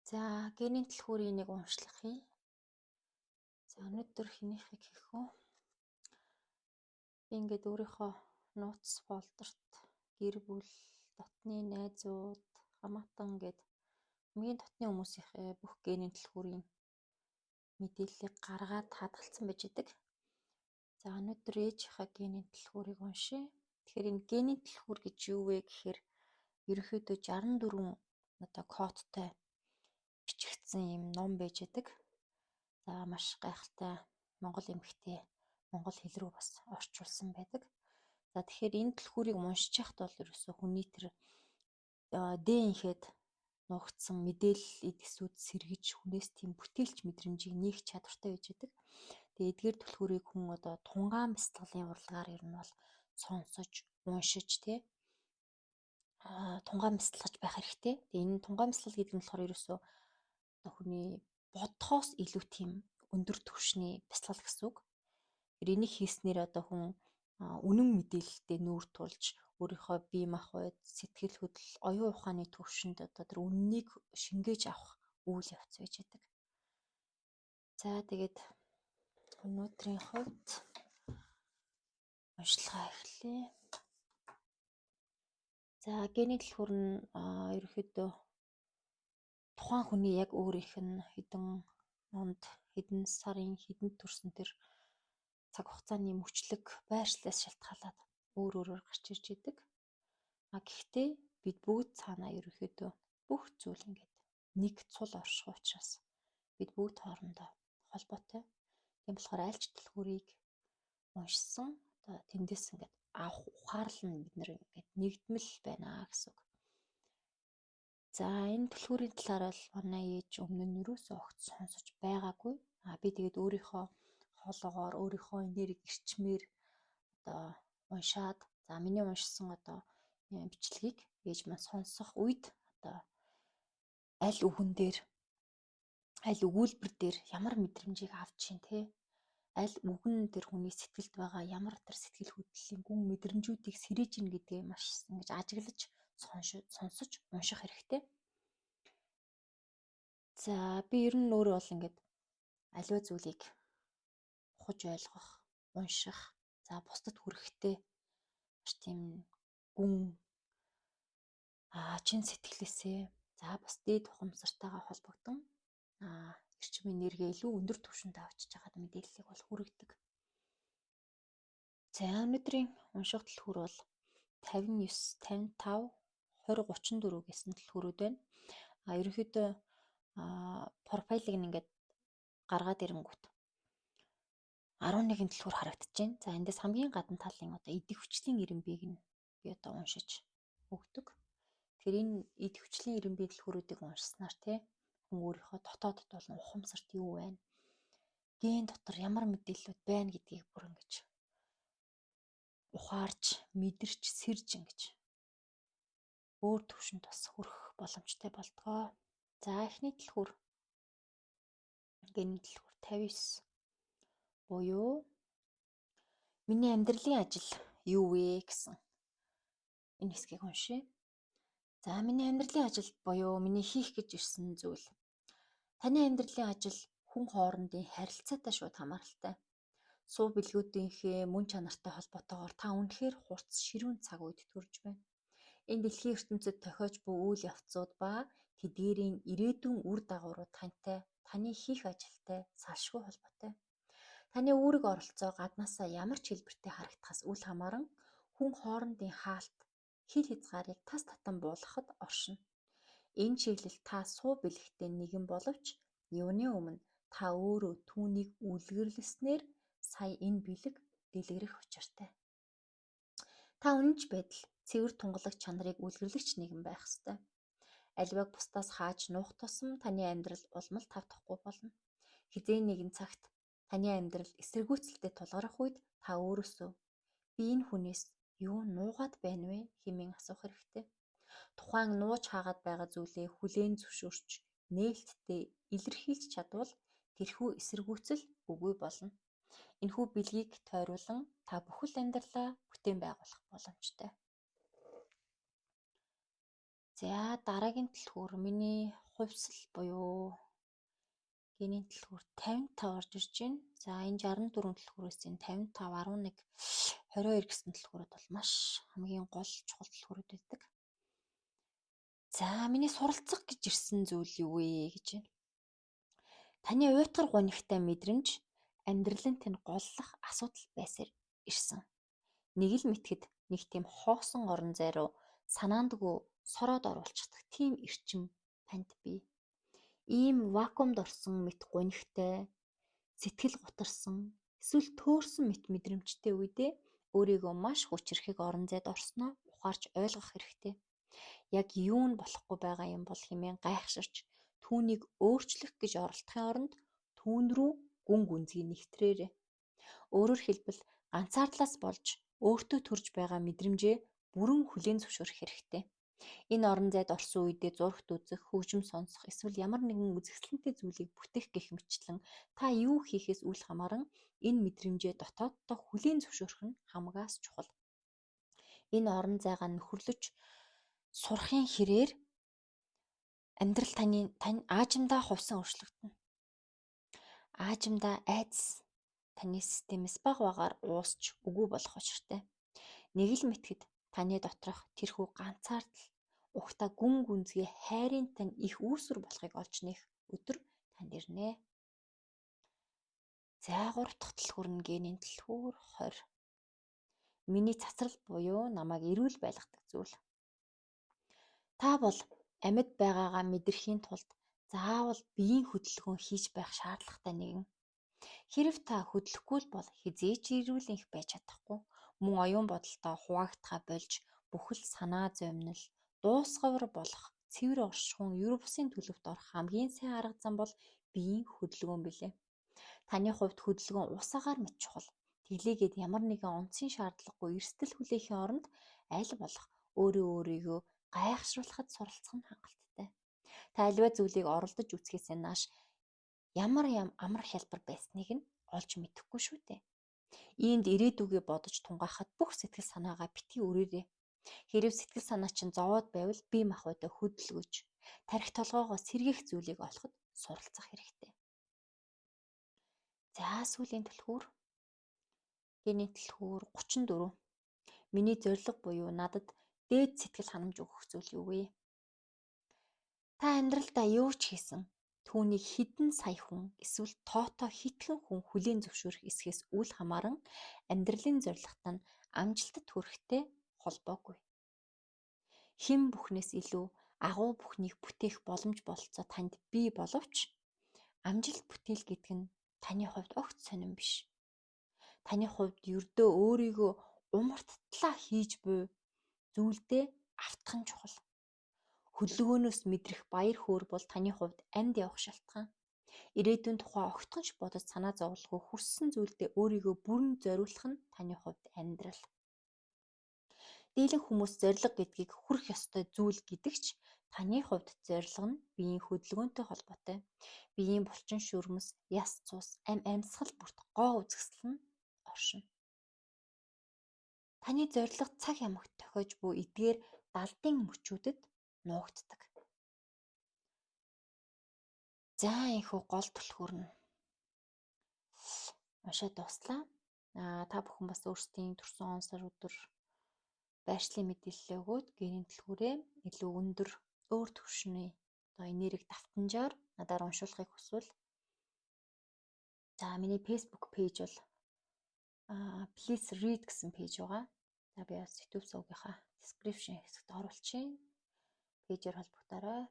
За, генийн түлхүүрийн нэг уншлах хий. За, өнөөдөр хэнийхийг хийх вэ? Би ингээд өөрийнхөө нууц folder-т гэр бүл, дотны найзууд, хамаатан гээд хамгийн дотны хүмүүсийнхээ бүх генийн түлхүүрийн мэдээллийг гаргаад хадгалсан байж байдаг. За, өнөөдөр ээжийнхээ генийн түлхүүрийг уншъя. Тэгэхээр энэ генийн түлхүүр гэж юу вэ гэхээр ерөнхийдөө 64 одоо кодтой бичигдсэн юм ном байж байдаг. За, маш гайхалтай монгол эмэгтэй монгол хэл рүү бас орчуулсан байдаг. За, тэгэхээр энэ түлхүүрийг уншиж байхад бол ерөөсөө хүний тэр ДНХ-д нуугдсан мэдээлэл эд эсүүд сэргэж хүнээс тийм бүтээлч мэдрэмжийг нээх чадвартай байж байдаг. Тэгээ эдгээр түлхүүрийг хүн одоо тунгаан бясалгалын урлагаар ер нь бол сонсож, уншиж тий тунгаан бясалгаж байх хэрэгтэй. Тэгээ энэ тунгаан бясалгал гэдэг нь болохоор ерөөсөө одоо хүний бодхоос илүү тийм өндөр түвшний бясалгал гэсэн үг. Тэр энийг хийснээр одоо хүн үнэн мэдээлэлтэй нүүр тулж өөрийнхөө бие махбод, сэтгэл хөдлөл, оюун ухааны түвшинд одоо тэр үннийг шингээж авах үйл явц байж байдаг. За, тэгээд өнөөдрийн хувьд уншилгаа эхэллээ. За, генийн түлхүүр нь ерөнхийдөө тухайн хүний яг өөрийнх нь хэдэн онд, хэдэн сарын хэдэнд төрсөн тэр цаг хугацааны мөчлөг байршлаас шалтгаалаад өөр өөрөөр гарч ирж байдаг. А гэхдээ бид бүгд цаанаа ерөнхийдөө бүх зүйл ингээд нэг цул орших учраас бид бүгд хоорондоо холбоотой. Тийм болохоор аль ч түлхүүрийг уншсан одоо тэндээс ингээд авах ухаарлал нь бид нар ингээд нэгдмэл байна гэсэн үг. За, энэ түлхүүрийн талаар бол манай ээж өмнө нь ерөөсөө огт сонсож байгаагүй. А би тэгээд өөрийнхөө хоолоогоор өөрийнхөө энерги эрчмээр одоо уншаад, за миний уншсан одоо бичлэгийг ээж маань сонсох үед одоо аль үгэн дээр, аль өгүүлбэр дээр ямар мэдрэмжийг авч чинь те, аль үгэн тэр хүний сэтгэлд байгаа ямар тэр сэтгэл хөдлөлийн гүн мэдрэмжүүдийг сэрээж ийн гэдгээ маш ингэж ажиглаж сонсож унших хэрэгтэй. За, би ер нь өөрөө бол ингээд аливаа зүйлийг ухаж ойлгох, унших, за бусдад хүрэхтэй маш тийм гүн чин сэтгэлээсээ, за бас дээд ухамсартайгаа холбогдсон эрчим энерги илүү өндөр түвшинд авчиж байгаад мэдээллийг бол хүргэдэг. За, өнөөдрийн унших түлхүүр бол 59, 55, 20, 34 гэсэн түлхүүрүүд байна. А ерөнхийдөө профайлыг ингээд гаргаад ирэнгүүт 11 түлхүүр харагдаж байна. За, эндээс хамгийн гадна талын одоо эдэх хүчлийн эренбийг нь би одоо уншиж өгдөг. Тэгэхээр энэ эд хүчлийн эренбийн түлхүүрүүдийг уншсанаар те хүн өөрийнхөө дотоодд болон ухамсарт юу байна, ген дотор ямар мэдээллүүд байна гэдгийг бүр ингэж ухаарч, мэдэрч, сэрж ингэж өөр төвшөнд бас хүрэх боломжтой болдгоо. За, эхний түлхүүр гений түлхүүр 59 буюу миний амьдралын ажил юу вэ гэсэн энэ хэсгийг уншъя. За, миний амьдралын ажил буюу миний хийх гэж ирсэн зүйл. Таны амьдралын ажил хүн хоорондын харилцаатай шууд хамааралтай. Суу бэлгүүдийнхээ мөн чанартай холбоотойгоор та үнэхээр хурц ширүүн цаг үед төрж байна. Энэ дэлхийн ертөнцид тохиож буй үйл явцууд ба тэдгээрийн ирээдүйн үр дагаврууд тантай, таны хийх ажилтай салшгүй холбоотой. Таны үүрэг оролцоо гаднаасаа ямар ч хэлбэртэй харагдахаас үл хамааран хүн хоорондын хаалт хил хязгаарыг тас татан буулгахад оршино. Энэ чиглэлд та суу бэлэгтэй нэгэн боловч юуны өмнө та өөрөө түүнийг үлгэрлэснээр сая энэ бэлэг дэлгэрэх учиртай. Та үнэнч байдал, цэвэр тунгалаг чанарыг үлгэрлэгч нэгэн байх ёстой. Аливааг бусдаас хааж нуух тусам таны амьдрал улам л тавтахгүй болно. Хэзээ нэгэн цагт таны амьдрал эсэргүүцэлтэй тулгарах үед та өөрөөсөө би энэ хүнээс юу нуугаад байна вэ хэмээн асуух хэрэгтэй. Тухайн нууж хаагаад байгаа зүйлээ хүлээн зөвшөөрч нээлттэй илэрхийлж чадвал тэрхүү эсэргүүцэл үгүй болно. Энэхүү бэлгийг тойруулан та бүхэл амьдралаа бүтээн байгуулах боломжтой. За, дараагийн түлхүүр миний хувьсал буюу генийн түлхүүр 55 орж ирж байна. За, энэ 64 түлхүүрээс энэ 55, 11, 22 гэсэн түлхүүрүүд бол маш хамгийн гол чухал түлхүүрүүд байдаг. За, миний суралцах гэж ирсэн зүйл юу вэ гэж байна. Таны уйтгар гунигтай мэдрэмж амьдралын тань голлох асуудал байсаар ирсэн. Нэг л мэтгэд нэг тийм хоосон орон зай руу санаандгүй сороод оруулчихдаг тийм эрчим танд бий. Ийм вакуумд орсон мэт гунигтай, сэтгэл гутарсан, эсвэл төөрсөн мэт мэдрэмжтэй үедээ өөрийгөө маш хүчирхэг орон зайд орсноо ухаарч ойлгох хэрэгтэй. Яг юу нь болохгүй байгаа юм бол хэмээн гайхширч түүнийг өөрчлөх гэж оролдохын оронд түүн рүү гүн гүнзгий нэвтрээрэй. Өөрөөр хэлбэл, ганцаардлаас болж өөртөө төрж байгаа мэдрэмжээ бүрэн хүлээн зөвшөөрөх хэрэгтэй. Энэ орон зайд орсон үедээ зурагт үзэх, хөгжим сонсох эсвэл ямар нэгэн үзэсгэлэнтэй зүйлийг бүтээх гэх мэтчлэн та юу хийхээс үл хамааран энэ мэдрэмжээ дотооддоо хүлээн зөвшөөрөх нь хамгаас чухал. Энэ орон зайгаа нөхөрлөж сурахын хэрээр амьдрал тань аажимдаа хувьсан өөрчлөгдөнө. Аажимдаа айдас таны системээс бага багаар уусч үгүй болох учиртай. Нэг л мэтгэд таны доторх тэрхүү ганцаардал угтаа гүн гүнзгий хайрын тань их үүсвэр болохыг олж нээх өдөр танд ирнэ. За, 3 дахь түлхүүр нь генийн түлхүүр 20. Миний цацрал буюу намайг эрүүл байлгадаг зүйл. Та бол амьд байгаагаа мэдрэхийн тулд заавал биеийн хөдөлгөөн хийж байх шаардлагатай нэгэн. Хэрэв та хөдлөхгүй л бол хэзээ ч эрүүл энх байж чадахгүй. Мөн оюун бодолтоо хуваагдахаа болж бүхэл санаа зовнил дуусгавар болох цэвэр оршихуун ер бусын төлөвт орох хамгийн сайн арга зам бол биеийн хөдөлгөөн билээ. Таны хувьд хөдөлгөөн ус агаар мэт чухал. Тэглээгээд ямар нэгэн онцгийн шаардлагагүй эрсдэл хүлээхийн оронд аль болох өөрөө өөрийгөө гайхшруулахад суралцах нь хангалттай. Та аливаа зүйлийг оролдож үзэхээсээ нааш ямар амар хялбар байсныг нь олж мэдэхгүй шүү дээ. Иймд ирээдүгээ бодож тунгаахад бүх сэтгэл санаагаа битгий өрөөрэй. Хэрэв сэтгэл санаа чинь зовоод байвал бие махбодоо хөдөлгөж, тархи толгойгоо сэргээх зүйлийг олоход суралцах хэрэгтэй. За, сүүлийн түлхүүр генийн түлхүүр 34. Миний зорилго буюу надад дээд сэтгэл ханамж өгөх зүйл юу вэ? Та амьдралдаа юу ч хийсэн түүнийг хэдэн сая хүн эсвэл тоотоо хэдхэн хүн хүлээн зөвшөөрөх эсхээс үл хамааран амьдралын зорилготой нь амжилтад хүрэхтэй холбоогүй. Хэн бүхнээс илүү агуу бүхнийг бүтээх боломж бололцоо танд бий боловч амжилт бүтээл гэдэг нь таны хувьд огт сонин биш. Таны хувьд ердөө өөрийгөө умартдлаа хийж буй зүйлдээ автах нь чухал. Хөдөлгөөнөөс мэдрэх баяр хөөр бол таны хувьд амьд явах шалтгаан. Ирээдүйн тухай огтхон ч бодож санаа зовлгүй хүссэн зүйлдээ өөрийгөө бүрэн зориулах нь таны хувьд амьдрал. Дийлэнх хүмүүс зорилго гэдгийг хүрэх ёстой зүйл гэдэг ч таны хувьд зорилго нь биеийн хөдөлгөөнтэй холбоотой. Биеийн булчин шүрмэс, яс цус, ам амьсгал бүрт гоо үзэсгэлэн нь оршино. Таны зорилго цаг ямагт тохиож буй эдгээр далдын мөчүүдэд нуугддаг. За, энэхүү гол түлхүүр нь уншаад дууслаа. Та бүхэн бас өөрсдийн төрсөн он сар өдөр байршлын мэдээлэл өгөөд генийн түлхүүрээ илүү өндөр өөр түвшний одоо энерги давтамжаар надаар уншуулахыг хүсвэл за миний Facebook page бол please read гэсэн page байгаа. За, би бас YouTube сувгийнхаа description хэсэгт оруулчихъя. Page ээр холбогдоорой.